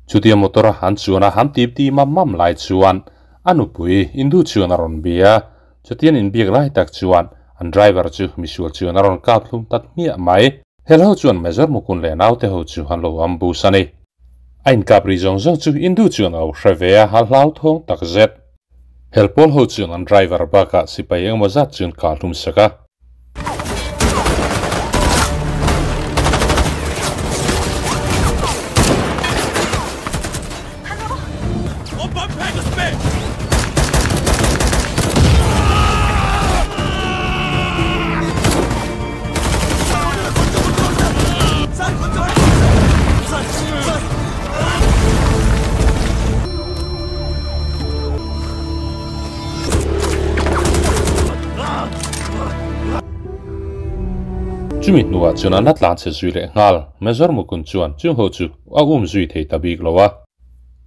Chutia motor a han chuan a han tip ti mam mam lai chuan a nupui Indu chuan a rawn bia a. Chutian inbiak lai tak chuan an driver chu misual chuan a rawn kap hlum tak hmiah mai. Helho chuan Major Mukun leh naute ho chu an lo ambush a ni. A inkap ri zawng zawng chu Indu chuan a lo hre ve a, a hlauthawng tak zet. Helpawl ho chuan an driver bakah sipai engemaw zat chuan kah hlum sak a. Chumi hnuah chuan an la tlan chhe zui leh nghal. Major Mukun chuan chung ho chu a um zui thei ta bik lo a.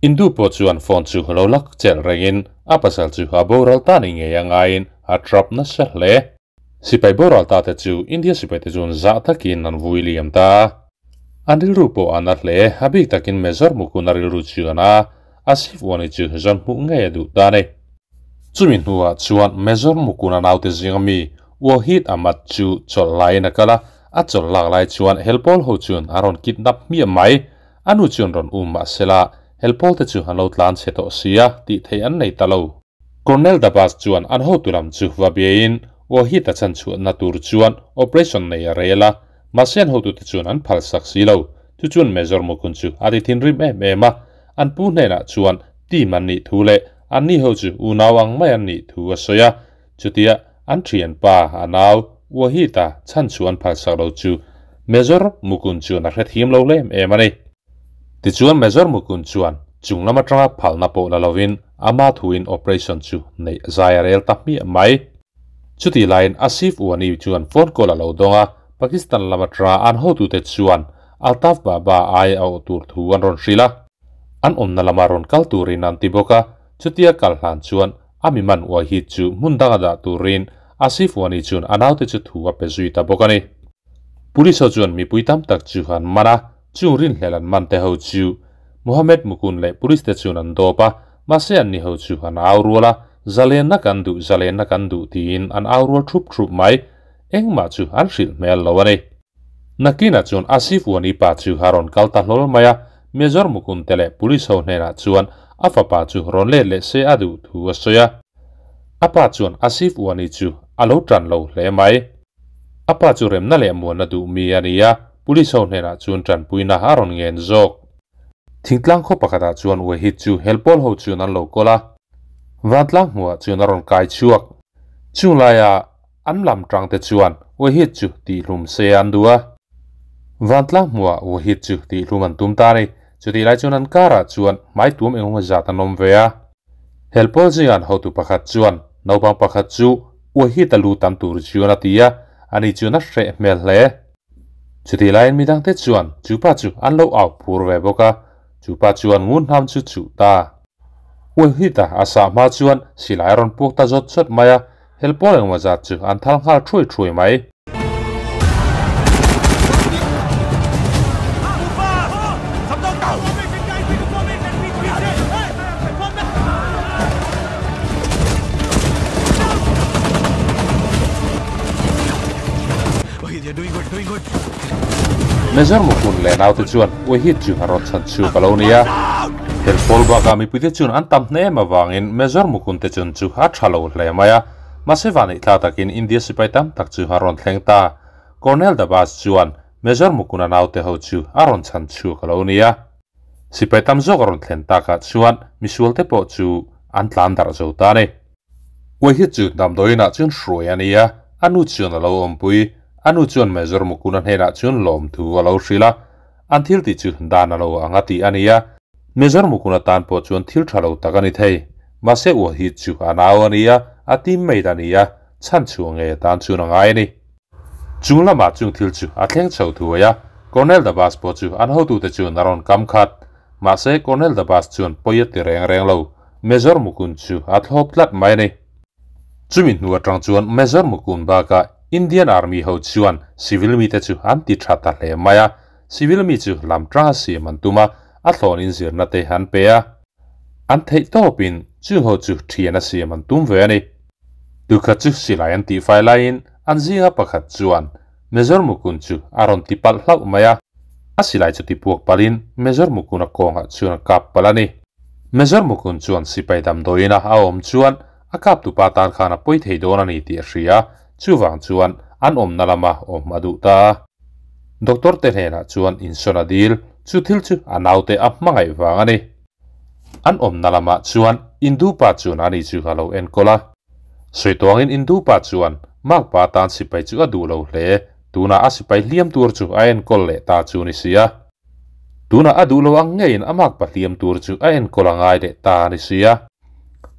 Indu pawh chuan phone chu lo lak chelh rengin a pasal chu a boral ta ni ngei a ngaiin a trap nasa hle. Sipai boral ta te chu India sipai te chuan zah takin an vui liam ta a. An rilru pawh a na hle, a bik takin Major Mukun a rilru chuan a Asif Wani chu zawn hmuh ngei a duh ta a ni. Chumi hnuah chuan Major Mukuna naute zinga mi Wahid Ahmad chu chawlh laiin a kal a, a chawlh lak lai chuan helpawl ho chuan a rawn kidnap hmiah mai. A nu chuan rawn um mah sela, helpawl te chu an lo tlan chhe tawh si a, tih theih an nei ta lo. Colonel Dabas chuan an hotu lam chu va biain Wahid a chhanchhuahna tur chuan operation nei a rel a, mahse an hotute chuan an phalsak si lo. Chu chuan Major Mukun chu a ti thinrim em em a, An pu hnenah chuan team an nih thu leh anni ho chu unau ang mai an nih thu a sawi a, chutia an thianpa a nau Wahid-a chhan chu an phalsak lo chu Major Mukun chuan a hrethiam lo hlem em a ni. Tichuan Major Mukun chuan chung lam atanga phalna pawh la lovin ama thuin operation chu neih zai a rel ta hmiah mai. Chutih laiin Asif Wani chuan phone call a lo dawng a, Pakistan lam atanga an hotute chuan Altaf Baba ai a awh tur thu an rawn hrilh a, an awmna lama rawn kal turin an ti bawk a, chutia kal hlan chuan a mi man Wahid chu hmun danga dah turin Asif Wani chuan a naute chu thu a pe zui ta bawk a ni. Police ho chuan mipui tam tak chu an man a, chung rinhlel an man te ho chu Mohammed Mukun leh police te chuan an dawp a, mahse anni ho chu an au rual a, Zalenna kan duh, zalenna kan duh tiin an au rual thup thup mai, engmah chu an hrilh hmel lo a ni. Nakinah chuan Asif Wani pa chu a rawn kal ta hlawl mai a, Major Mukun te leh Police ho hnenah chuan a fapa chu rawn let leh se a duh thu a sawi a. A pa chuan Asif Wani chu a lo tan lo hle mai. A pa chu remna leh muanna duh mi a ni a, Police ho hnenah chuan tanpuina a rawn ngen zawk. Thingtlang khaw pakhatah chuan Wahid chu helpawl ho chuan an lo kawl a, vantlang hmuhah chuan a rawn kai chhuak. Chung laia An lam tang te chuan Wahid chu tihhlum se an duh a. Vantlang hmuhah Wahid chu tihhlum an tum ta a ni. Chutih lai chuan an karah chuan hmai tuam engemaw zat an awm ve a. Helpawl zingan hotu pakhat chuan naupang pakhat chu Wahid a lu tam tur chuan a ti a, ani chuan a hreh hmel hle. Chutih laiin midangte chuan chupa chu an lo au phur ve bawk a, chupa chuan ngun hnam chu chuh ta. Wahid-a a sah hma chuan silai a rawn puak ta zawt zawt mai a, Helpawl engmaw zat chu an thal nghal thuai thuai mai. Good, doing good. Major Mukund leh naute chuan Wahid chu a rawn chhan chhuak a lo ni a. Hel pawl bakah mipuite chuan an tam hnem avangin Major Mukund te chun chu a tha lo hle mai a. Mahse vanneih thla takin India sipai tam tak chu a rawn thleng ta. Colonel Dabas chuan Major Mukund-a naute ho chu a rawn chhan chhuak a lo ni a. Sipai tam zawk a rawn thlen takah chuan misualte pawh chu an tlan darh zo ta a ni. Wahid chu damdawiinah chuan hruai a ni a, a nu chuan a lo awmpui. A nu chuan Major Mukund-a hnenah chuan lawmthu a lo hrilh a, an thil tih chu dan a lo ang a tih a ni a. Major Mukund-a tan pawh chuan thil tha lo tak a ni thei. Mahse Wahid chu a nau a ni a, a teammate a ni a, chhan chhuah ngei atan chuan a ngai a ni. Chung lamah chung thil chu a thleng chho thuai a, Colonel Dabas pawh chu an hotute chuan a rawn kam khat. Mahse Colonel Dabas chuan pawi a ti reng reng lo, Major Mukund chu a thlawp tlat mai a ni. Chumi hnu atang chuan Major Mukund bakah Indian Army ho chuan civil mite chu an ti tha ta hle mai a, civil mi chu lam tanga siam an tum a, a thlawn inzirna te an pe a. An theih tawpin chung ho chu thian a siam an tum ve a ni. Tukhat chu silai an tihfai laiin an zinga pakhat chuan Major Mukund chu a rawn ti palh hlauh mai a. A silai chu ti puak palhin Major Mukund-a kawngah chuan a kap palh a ni. Major Mukund chuan sipai damdawiin a a awm chuan a kap tupa tan khan a pawi thei dawn a ni tih a hria a, chuvang chuan an awmna lama awm a duh ta a. Doctor te hnenah chuan insawn a dil, chu thil chu a naute a hmangaih vang a ni. An awmna lamah chuan Indu pa chuan ani chu a lo enkawl a. Sawi tuangin Indu pa chuan Mark pa tan sipai chu a duh lo hle, tunah a sipai hliam tur chu a enkawl leh ta chu ni si a. Tunah a duh lo ang ngeiin a Mark pa hliam tur chu a enkawl a ngai leh ta a ni si a.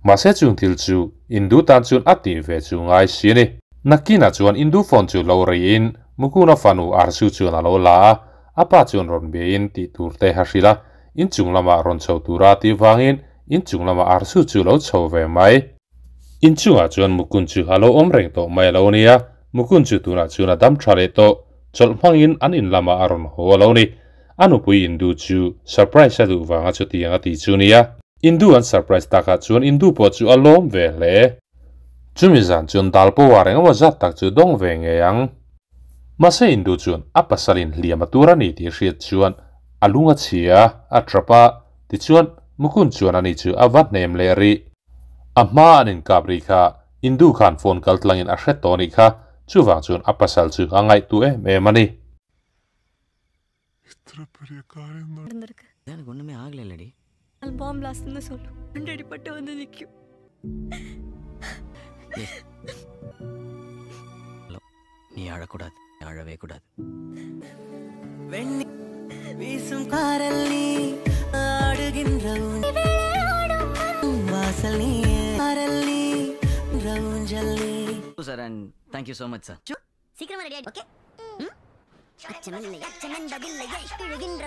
Mahse chung thil chu Indu tan chuan a tih ve chu ngai si a ni. Nakinah chuan Indu phone chu lo reiin Mukuna fanu Arsu chuan a lo la a, a pa chuan rawn biain tih tur te a hrilh a. Inchung lamah rawn chho tura tih vangin inchung lamah arsu chu lo chho ve mai. Inchungah chuan Mukun chu a lo awm reng tawh mai a lo nia. Mukun chu tunah chuan a dam tha leh tawh. Chawlh hmangin an in lamah a rawn haw a lo ni. A nupui Indu chu surprise a duh vanga chutiang a ti chu nia. Indu an surprise takah chuan Indu pawh chu a lawm ve hle. Chumi zan chuan dal pawh reng emaw zat tak chu dawng ve ngei ang. Mahse Indu chuan a pasalin hliam a tur a ni tih hriat chuan a lung a chhia a, a trap a, tichuan Mukund chuan ani chu a va hnem leh rih. A hma an inkap rih kha Indu khan phone kal tlangin a hre tawh a nih kha, chuvang chuan a pasal chu a ngaihtuah em em a ni.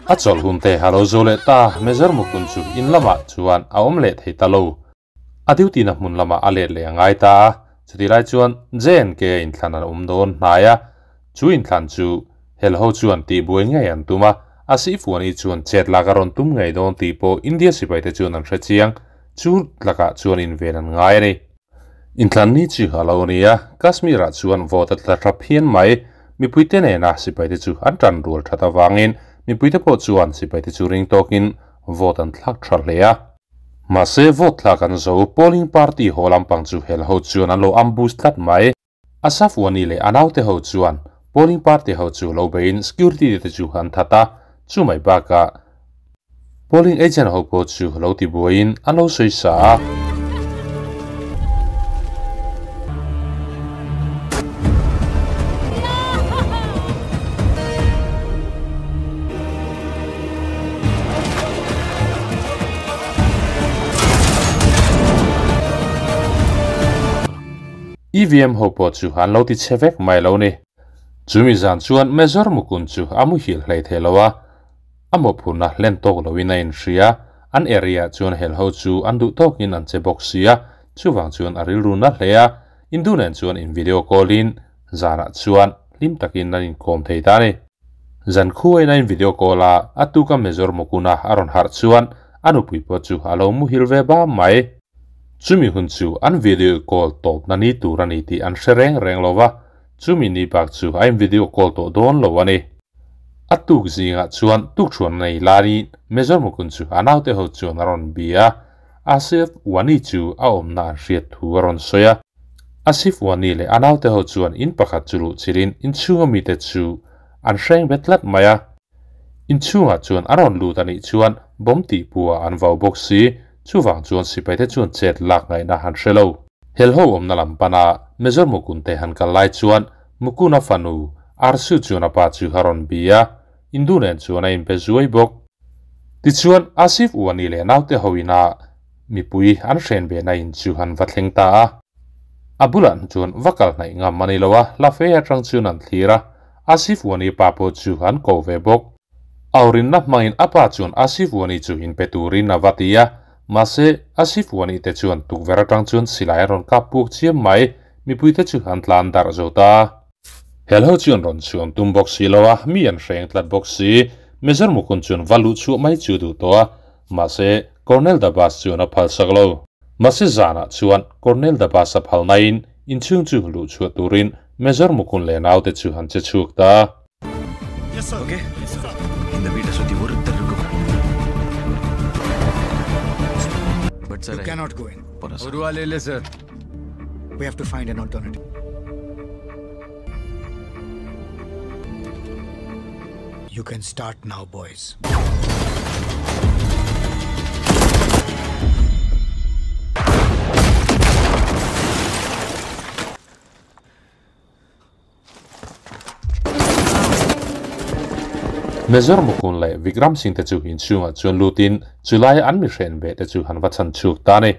A chawlh hun te a lo zo leh ta, Major Mukund chu in lamah chuan a awm leh thei ta lo. A duty na hmun lamah a let leh a ngai ta a, chutih lai chuan JNK a inthlan an awm dawn hnai a, chu inthlan chu hel ho chuan tihbuai ngei an tum a, a sihfuani chuan chet lak a rawn tum ngei dawn tih pawh India sipaite chuan an hre chiang, chu lakah chuan inven an ngai a ni. Inthlan ni chu a lo ni a, Kashmir ah chuan vote a tla tha phian mai, mipuite nena sipaite chu an tan rual that avangin mipuite pawh chuan sipaite chu ring tawkin vote an thlak tha hle a. Mahse vote thlak an zo, polling party haw lampang chu hel ho chuan an lo ambush tlat mai. Asaf Wani leh a naute ho chuan polling party ho chu lo beiin security te chu an that a, chumai bakah polling agent ho pawh chu lo tibuaiin an lo sawi sa a. EVM ho pawh chu an lo ti chhe vek mai lo ni. Chumi zan chuan Major Mukund chu a muhil hlei thei lo a, a mawhphurhna hlen tawk loin a inhria. An area chuan hel ho chu an duh tawkin an che bawk sia, chuvang chuan a rilru na hle a. Indu nen chuan in video call in zanah chuan hlim takin an inkawm thei ta a ni. Zan khuain a in video call a, a tuka Major Mukuna a rawn harh chuan a nupui pawh chu a lo muhil ve bam mai. Chumi hun chu an video call tawpna ni tur a ni tih an hre reng reng lo va, Chumi ni bak chu a in video call tawh dawn lo a ni. A tuk zingah chuan tukṭhuan nei laiin Major Mukun chu a naute ho chuan a rawn bia a, Asif Wani chu a awmna an hriat thu a rawn sawi a. Asif Wani leh a naute ho chuan in pakhat chu luh chilhin inchhunga mite chu an hreng bet tlat mai a. Inchhungah chuan a rawn lut a nih chuan bomb tih puah an vau bawk si, chuvang chuan sipaite chuan chet lak ngaihna han hre lo. Helho awmna lam pana Major Mukun te han kal lai chuan Mukuna fanu Arsu chuan a pa chu a rawn bi a, Indu nen chuan a inpe zuai bawk. Tichuan Asif Wani leh naute hoina mipui an hren ve na in chu han va thleng ta a. A bulah chuan va kal hnaih ngam a ni lo a, hla fe atang chuan an thlir a, Asif Wani pa pawh chu an ko ve bawk. Aurinna hmangin a pa chuan Asif Wani chu inpe turin a va ti a, mahse Asif Wani te chuan tukverh atang chuan silai a rawn kap puk chiam mai, mipuite chu an tlan darh zo ta. Helho chuan rawn chhuan tum bawk si lo a, mi an hreng tlat bawk si. Major Mukun chuan va luh chhuah mai chu duh tawh a, mahse Colonel Dabas chuan a phal sak lo. Mahse zanah chuan Colonel Dabas a phal nain inchhung chu luh chhuah turin Major Mukun leh naute chu an che chhuak ta. Yes sir. Okay. இந்த வீட்டை சுத்தி ஒருத்தர் இருக்கு. But sir, You cannot go in. போறேன் sir. ஒரு ஆள் இல்லை sir. We have to find an alternative. You can start now, boys. Major Mukun leh Vikram Singh te chu inchhungah chuan lutin chulai an mi hren ve te chu han va chhan chhuk ta a ni.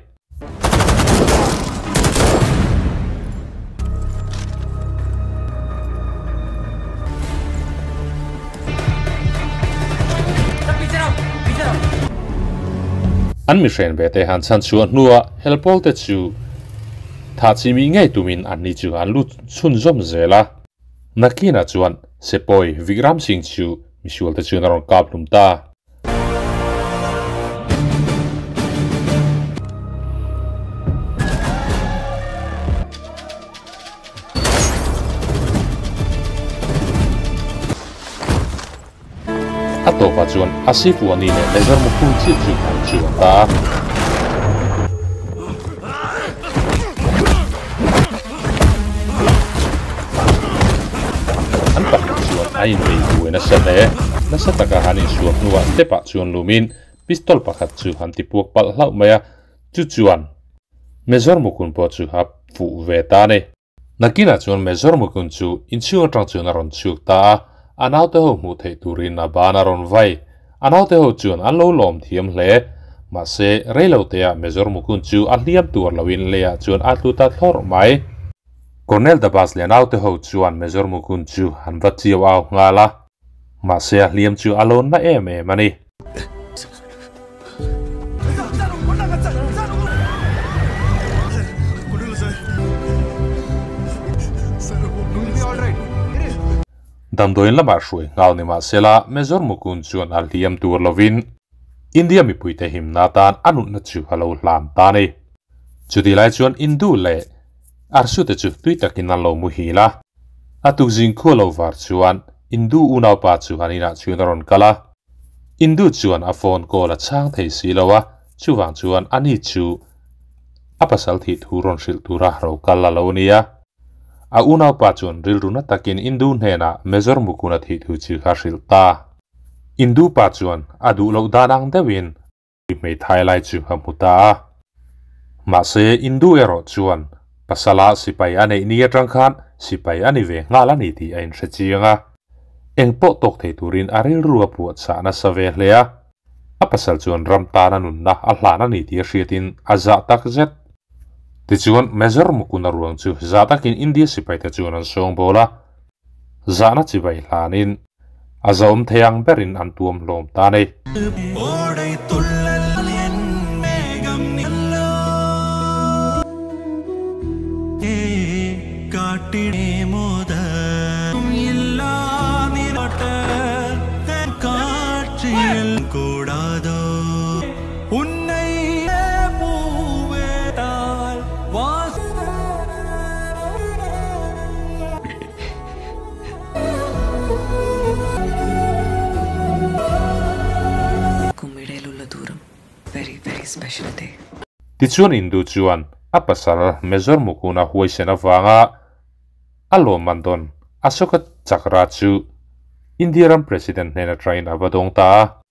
An mi hren ve te han chhan chhuah hnuah helpawl te chu tha chi mi ngei tumin an ni chu an lut chhun zawm zel a. Nakinah chuan Sepoy Vikram Singh chu misual te chuan a rawn kap hlum ta. A tawpah chuan Asif Wani leh Major Mukul chiah chu an chuan ta a. An pahnih chuan a inbei buai nasa hle. Nasa taka han insuak hnuah step ah chuan lumin pistol pakhat chu han ti puak palh hlauh mai a, chu chuan Major Mukun pawh chu a fuh ve ta a ni. Nakinah chuan Major Mukun chu inchhung atang chuan a rawn chhuk ta a, a naute ho hmuh theih turin a ban a rawn vai. A naute ho chuan an lo lawm thiam hle. Mahse, reiloteah Major Mukun chu a hliam tur loin leiah chuan a tlu ta thlawrh mai. Colonel Dabas leh naute ho chuan Major Mukun chu an va chiau au nghal a, mahse a hliam chu a lawn na em em a ni. Damdawiin lamah hruai nghal ni mahsela Major Mukun chuan a hliam tur lovin India mipuite himna atan a nunna chu a lo hlan ta a ni. Chutih lai chuan Indu leh Arsu te chu tui takin an lo muhil a. A tukzing khua lo var chuan Indu unaupa chu an inah chuan a rawn kal a. Indu chuan a phone call a chhang thei si lo a, chuvang chuan ani chu a pasal thih thu rawn hrilh tura ro kal a lo nia. A unaupa chuan rilru na takin Indu hnenah Major Mukuna thih thu chu a hrilh ta. Indu pa chuan a duh loh dan ang deuhin hmeithai lai chu a hmu ta a. Mahse Indu erawh chuan pasala sipai a neih ni atang khan sipai a ni ve nghal a ni tih a inhre chiang a. Eng pawh tawk thei turin a rilru a puahchah nasa ve hle a. A pasal chuan ram tana nunna a hlan a ni tih a hriatin a zah tak zet. Tichuan Major Mukuna ruang chu zah takin India sipaite chuan an sawng bawl a. Zahna chibai hlanin a zawm thei ang berin an tuam hlawm ta a ni. Tichuan Indu chuan a pasal Major Mukuna huaisen avanga a lawmman dawn Ashoka Chakra chu India ram President hnen atangin a va dawng ta a.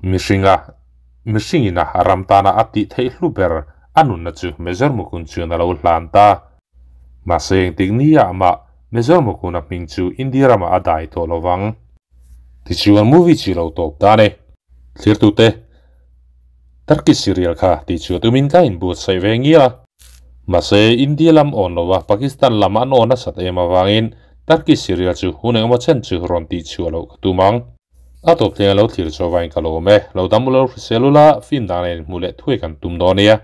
Mihringa mihringin a ram tana a tih theih hlu ber a nunna chu Major Mukun chuan a lo hlan ta. Mahse engtik nia amah Major Mukuna hming chu India ramah a dai tawh lo vang. Tichuan movie chi lo tawp ta a ni. Thlirtute Turkish serial kha tih chu tumin ka inbuatsaih ve ngia. Mahse India lam awn lo a Pakistan lam an awn nasat em avangin Turkish serial chu hun engemaw chen chu rawn tih chhuah loh ka tum ang. A tawp thleng a lo thlir chhuah vangin ka lawm e. Lo dam ula lo hrisel ula, film dang nen inhmuh leh thuai kan tum dawn nia.